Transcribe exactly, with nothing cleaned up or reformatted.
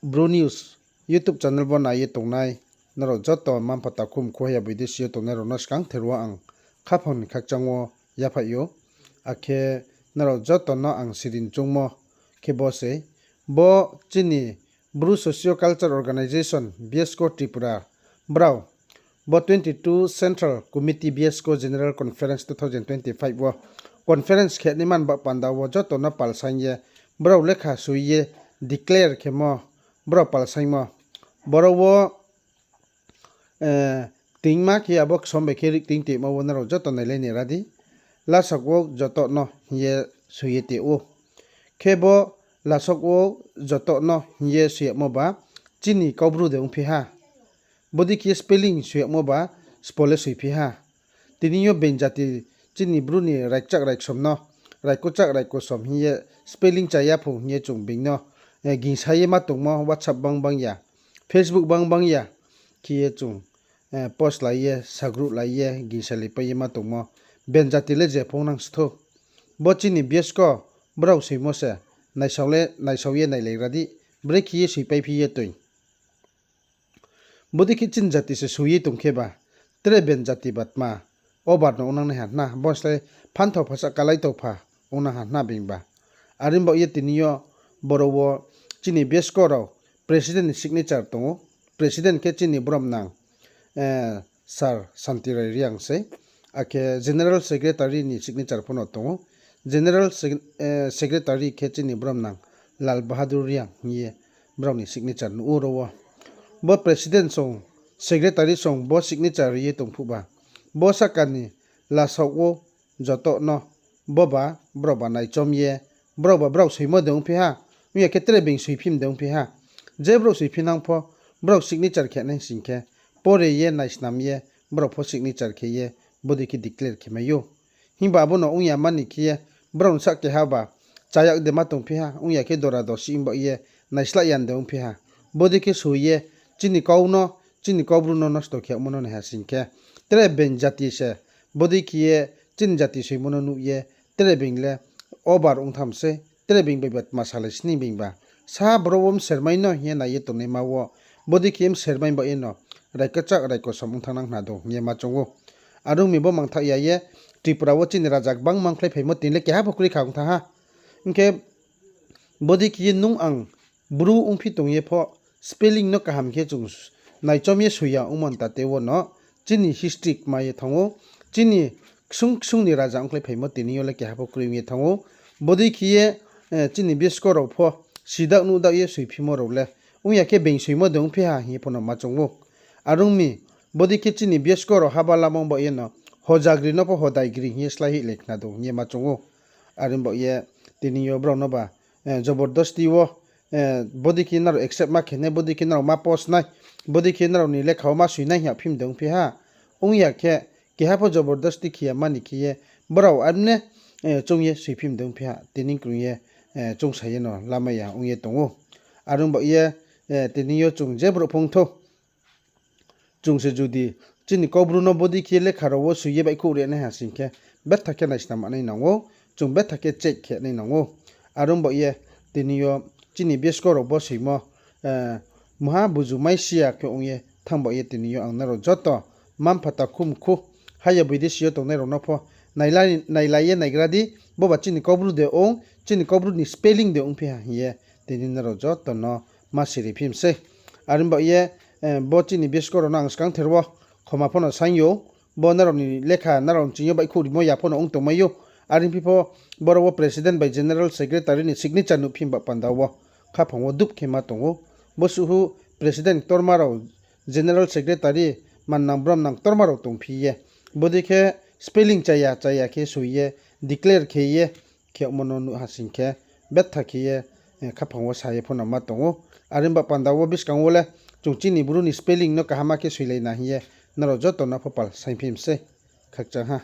Bru News YouTube channel bo nai ye tongnai nrao joto mma-mpha, takhu mkhu, haya boidesi yo tongnai rao no skangther wo ang khaphang ni khakchang wo yaphaih ou. Akhe nrao joto no ang siring choungmo khe bo sei, bo chini Bru Socio Culture Organization, BSCO Tripura, brao bo twenty two Central Committee BSCO General Conference two thousand twenty five wo conference khe nai man ba panda wo joto no palsaing ye brao lekha soi ye declare khemo, brao palsaingmo. Boro wo ktingma khe abo ksom bai khe ri kting toimo wo nrao joto nailai ni ra di. Lasok wo joto no hing ye soi ye tong ou. Khe bo lasok wo joto no hing ye soi yagmo ba chini Kaubru de ongphi ha. Bodei khe spelling soi yagmo ba sbo le soiphi ha. Tini yo being jati chini Bru ni raikchak raiksom no, raikuchak raikusom hing ye spelling chaya phung hing ye chung being no gingsa ye ma tongmo, WhatsApp bang bang ya, Facebook bang bang ya khe ye chung post lai ye, sagruh lai ye, gingsa lipai ye ma tongmo. Being jati le je phung nang sthou. Bo chini BSCO brao soimo se, naisao ye nailai ra di, brekhe ye soipaiphi ye toi. Bodei khe chini jati se soi ye tong khe ba, tre being jati ba tma obar no ongnang nai ha hna, bo slái phanthao phasa kalaitao pha ongnang ha hna being ba. Are baoh ye tini yo boro wo chini BSCO rao president ni signature tong ou. President khe chini bromnang Sir Santi Rai Reang sei. Akhe General Secretary ni signature pho no tong ou. General Secretary khe chini bromnang Lal Bahadur Reang hing ye brao ni signature nuh ou ro wo. Bo president song, secretary song bo signature ri ye tong phuh ba, bo sahka ni lasao wo joto no bo ba brao ba naichom ye, brao ba brao soimo de ongphi ha, ong ya khe tre being soiphim de ongphi ha. Je brao soiphi nang pho, brao signature khe nai sing khe, pore ye naisnam ye brao pho signature khe ye bodei khe declare khe mai ou. Himba abo no ong ya mani khe ye brao ni sah keha ba chayag de ma tongphi ha, ong ya khe dora dosi ong baoh ye naislah yan de ongphi ha. Bodei khe soi ye chini kau no, chini Kaubru no nosto khe yagmo no nai ha sing khe, tre being jati se bodei khe ye chini jati soimo no nuh ye tre being le obar ong tham sei, tre being bai ba tma salai sini being ba. Sa boro wo msermai no hing ye nai ye tongnaima wo, bodei khe msermai baoh ye no raikchak raikosom ong thanng nang hna dong hing ye ma choung ou. Are ong mi bo mangthaoh ya ye Tripura wo chini raja gbangma ongkhlai phaimo tini le keha pho kroi kha ong thanng ha. Hing khe bodei khe ye nung ang Bru ongphi tong ye pho spelling no kaham khe chung naichom ye soi ya ongmo ntate wo no chini history kma ye thanng ou, chini ksung ksung ni raja ongkhlai phaimo tini yo le keha pho kroi ong ye thanng ou. Bodei khe ye chini BSCO rao pho sidak nuhdak ye soiphimo rao le ong ya khe being soimo de ongphi ha hing ye pho no ma choung ou. Are ong mi bodei khe chini BSCO rao haba lamang baoh ye no hojagri no pho hodaigri hing ye slái hoihlai khna dong hing ye ma choung ou. Are baoh ye tini yo brao no ba jobordosti wo bodei khe nrao accept ma khe nai, bodei khe nrao ma post nai, bodei khe nrao ni lekha wo ma soi nai hing ya phim de ongphi ha. Ong ya khe keha pho jobordosti khe ya mani khe ye brao armne choung ye soiphim de ongphi ha, tini krung ye choungsa ye no lamai ya ong ye tong ou. Are ong baoh ye tini yo chung je brouh phung thou, chung se judi chini Kaubru no bodei khe lekha rao wo soi ye baihkhouh ri nai ha sing khe, betha khe naisnam nai nang ou, chung betha khe check khe nai nang ou. Are ong baoh ye tini yo chini BSCO rao bo soimo mungha buju mai si ya khe ong ye thanng baoh ye tini yo ang nrao joto mma-mpha, takhu mkhu, haya boidesi yo tongnai rao no pho nailai ye naigra di, bo ba chini Kaubru de ong, chini Kaubru ni spelling de ongphi ha hing ye tini nrao joto no ma siri phim sei. Are ong baoh ye bo chini BSCO rao no ang skangther wo khoma pho no saing ou, bo nrao ni lekha nrao nching yo baihkhouh rimo ya pho no ong tongmai ou. Are ongphi pho boro wo president bai general secretary ni signature nuhphi ba panda wo khaphang wo dup khe ma tong ou. Bosuh president ktorma rao, general secretary, mannang bromnang ktorma rao tongphi ye, bodei khe spelling chaya chaya khe soi ye declare khe ye khe yagmo no nuh ha sing khe, betha khe ye khaphang wo sa ye pho no ma tong ou. Are ong ba panda wo buskang wo le chung chini Bru ni spelling no kaham khe soilai na hing ye nrao joto no pho pal saingphim sei. Khakchang ha.